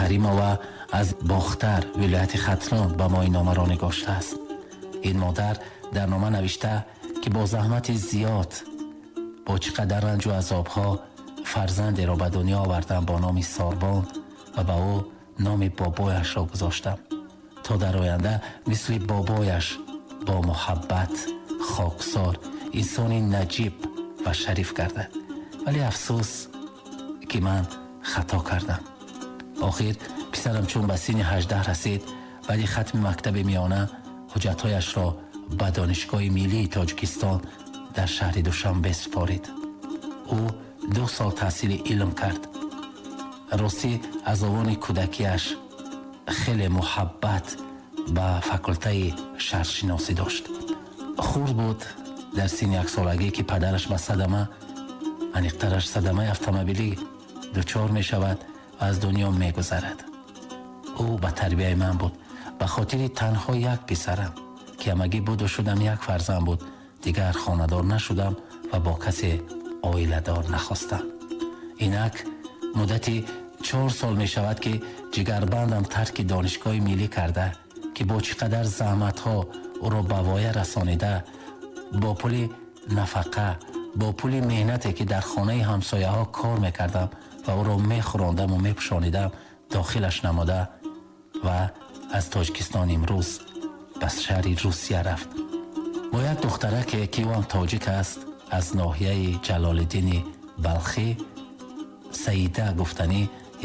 Каримова аз Бохтар, вилояти Хатлон, ба мо ин номаро нигоштааст. Ин модар дар нома навишта, ки бо заҳмати зиёд, бо чӣ қадар ранҷу азобҳо фарзандеро ба дунё овардам бо номи Сорбон ва ба ӯ номи бобояшро гузоштам, то дар оянда мисли бобояш бо муҳаббат, хоксор, инсони наҷиб ва шариф гардад. Вале афсӯс, ки ман хато кардам. Охир писарам чун ба синни 18 расид, баъди хатми мактаби миёна ҳуҷҷатҳояшро ба Донишгоҳи миллии Тоҷикистон дар шаҳри Душанбе супорид. Ӯ 2 сол таҳсили илм кард. Ростӣ, аз овони кӯдакиаш хеле муҳаббат ба факултаи шаҳршиносӣ дошт. Хурд буд дар синни яксолагӣ, ки падараш ба садама, аниқтараш садамаи автомобилӣ дучор мешавад ва аз дунё мегузарад. Ӯ ба тарбияи ман буд. Ба хотири танҳо як писарам, ки ҳамагӣ буду шудам як фарзанд буд, дигар хонадор нашудам ва бо касе оиладор нахостам. Инак муддати 4 сол мешавад, ки ҷигарбандам тарки донишгоҳи миллӣ карда, ки бо чӣ қадар заҳматҳо ӯро ба воя расонида, бо пули нафақа, бо пули меҳнате, ки дар хонаи ҳамсояҳо кор мекардам ва ӯро мехӯрондаму мепӯшонидам, дохилаш намуда ва аз Тоҷикистон имрӯз ба шаҳри Русия рафт. Бо як духтараке, ки ӯ ҳам тоҷик аст, аз ноҳияи Ҷалолиддини Балхӣ, Саида гуфтанӣ,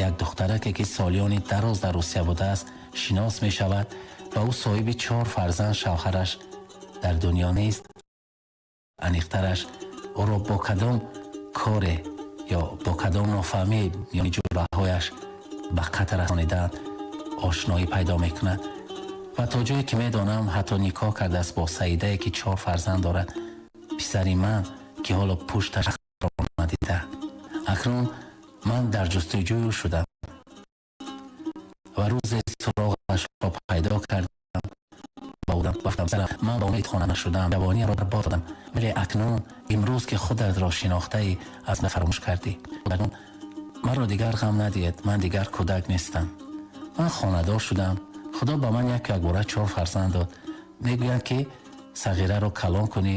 як духтараке, ки солиёни дароз дар Русия будааст, шинос мешавад ва ӯ соҳиби 4 фарзанд, шавҳараш дар дунё нест. Аниқтараш, ӯро бо кадом коре ё бо кадом нофаҳмӣ миёни ҷураҳояш ба қатл расониданд, ошноӣ пайдо мекунад ва то ҷое ки медонам, ҳатто никоҳ кардааст бо Саидае, ки 4 фарзанд дорад. Писари ман, ки ҳоло пушташро надида. Акнун ман дар ҷустуҷӯй шудам ва рӯзе суроғашро пайдо кардам. Ба ӯ гуфтам: ман ба умед хона нашудам, ҷавониро барбод додам, вале акнун имрӯз, ки худатро шинохтаӣ, аз ман фаромӯш кардӣ. Маро дигар ғам надиҳед, ман дигар кӯдак нестам. Ман хонадор шудам. Худо ба ман як якбора 4 фарзанд дод. Мегӯянд, ки сағираро калон кунӣ,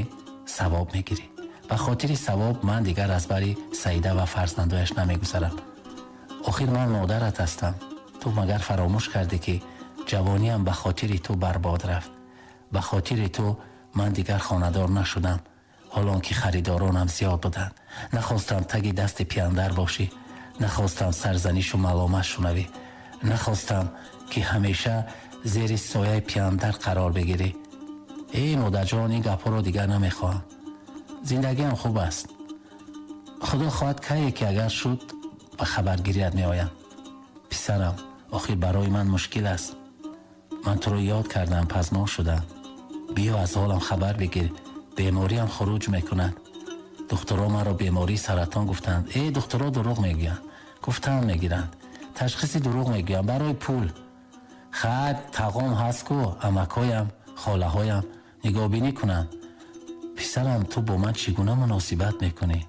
савоб мегирӣ. Ба хотири савоб ман дигар аз бари Саида ва фарзандояш намегузарам. Охир ман модарат ҳастам. Ту магар фаромӯш кардӣ, ки ҷавониам ба хотири ту барбод рафт? Ба хотири ту ман дигар хонадор нашудам, ҳолон ки харидоронам зиёд буданд. Нахостам таги дасти пияндар бошӣ, нахостам сарзанишу маломат шунавӣ, нахостам, ки ҳамеша зери сояи пияндар қарор бигирӣ. Эй модарҷон, ин гапҳоро дигар намехоҳам. Зиндагиам хуб аст. Худо хоҳад, кае ки агар шуд, ба хабаргирият меоям. Писарам, охир барои ман мушкил аст. Ман туро ёд кардам, пазмон шудам. Биё, аз ҳолам хабар бигир. Бемориам хуруҷ мекунад. Духтуро маро бемории саратон гуфтанд. Э, духтуро дурӯғ мегӯянд, гуфтан мегиранд, ташхиси дурӯғ мегӯянд барои пул. Хайр, тағом ҳаст ку, амакҳоям, холаҳоям нигоҳбинӣ кунанд. Писарам, ту бо ман чӣ гуна муносибат мекунӣ?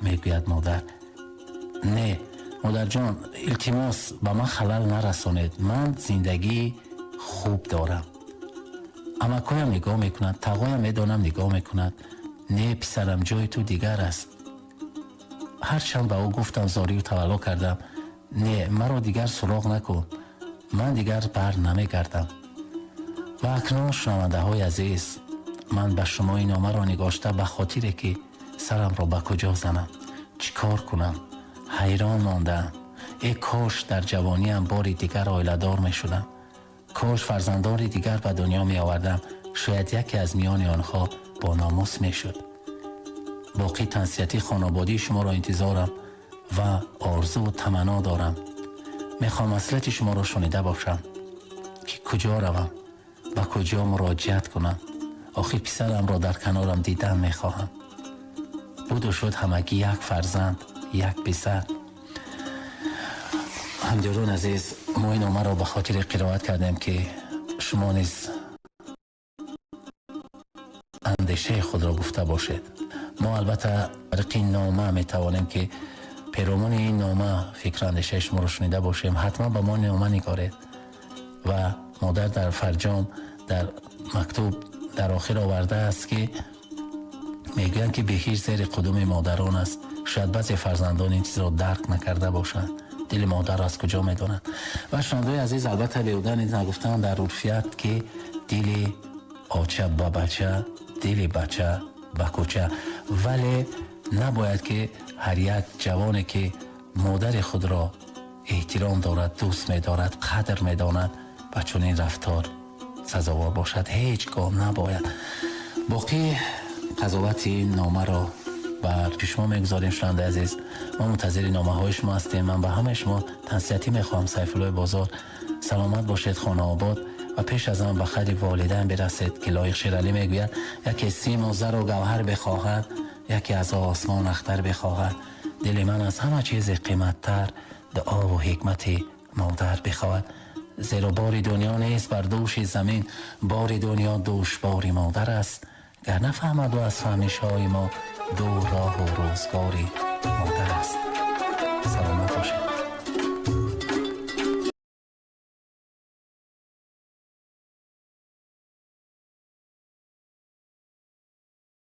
Мегӯяд модар. Не, модарҷон, илтимос, ба ман халал нарасонед. Ман зиндагии хуб дорам. Амакҳоям нигоҳ мекунанд, тағоям медонам нигоҳ мекунад. Не, писарам, ҷои ту дигар аст. Ҳарчанд ба ӯ гуфтам, зорию тавалло кардам. Не, маро дигар суроғ накун, ман дигар бар намегардам. Ва акнун, шунавандаҳои азиз, ман ба шумо ин номаро нигошта ба хотире, ки сарамро ба куҷо занам, чӣ кор кунам, ҳайрон мондаам. Э кош дар ҷавониам бори дигар оиладор мешудам, кош фарзандони дигар ба дунё меовардам, шояд яке аз миёни онҳо бо номус мешуд. Боқӣ тансиҳати хонободии шуморо интизорам ва орзуву таманно дорам. Мехоҳам маслиҳати шуморо шунида бошам, ки куҷо равам, ба куҷо муроҷиат кунам. Охир писарамро дар канорам дидан мехоҳам. Буду шуд ҳамагӣ як фарзанд, як писар. Ҳамдиёрон азиз, мо ин номаро ба хотири қироат кардем, ки шумо низ андешаи худро гуфта бошед. Мо албатта тариқи нома метавонем, ки Перомони ин нома фикру андешаи шуморо шунида бошем, ҳатман ба мо нома нигоред. Ва модар дар фарҷом дар мактуб дар охир овардааст, ки мегӯянд, ки беҳишт зери қудуми модарон аст. Шояд баъзе фарзандон ин чизро дарк накарда бошанд, дили модарро аз куҷо медонанд. Ва шунавандаои азиз, албатта, беҳуда низ нагуфтанд дар урфият, ки дили оча ба бача, дили бача ба кӯча. Вале набояд, ки ҳар як ҷавоне, ки модари худро эҳтиром дорад, дӯст медорад, қадр медонад, ба чунин рафтор сазовор бошад. Ҳеҷ гоҳ набояд. Боқӣ қазовати ин номаро бар шумо мегузорем. Шунавандаи азиз, мо мунтазири номаҳои шумо ҳастем. Ман ба ҳамаи шумо тансиҳатӣ мехоҳам. Сайфуллои Бозор. Саломат бошед, хонаобод ва пеш аз он ба қадри волидайн бирасед, ки Лоиқ Шералӣ мегӯяд: яке симу зару гавҳар бихоҳад, яке аз осмон ахтар бихоҳад, дили ман аз ҳама чизе қиматтар дуову ҳикмати модар бихоҳад. Зеро бори дунё нест бар дӯши замин, бори дунё душбори модар аст. Гар нафаҳмаду аз фаҳмишҳои мо, дур роҳу рӯзгори модар аст. Саломат.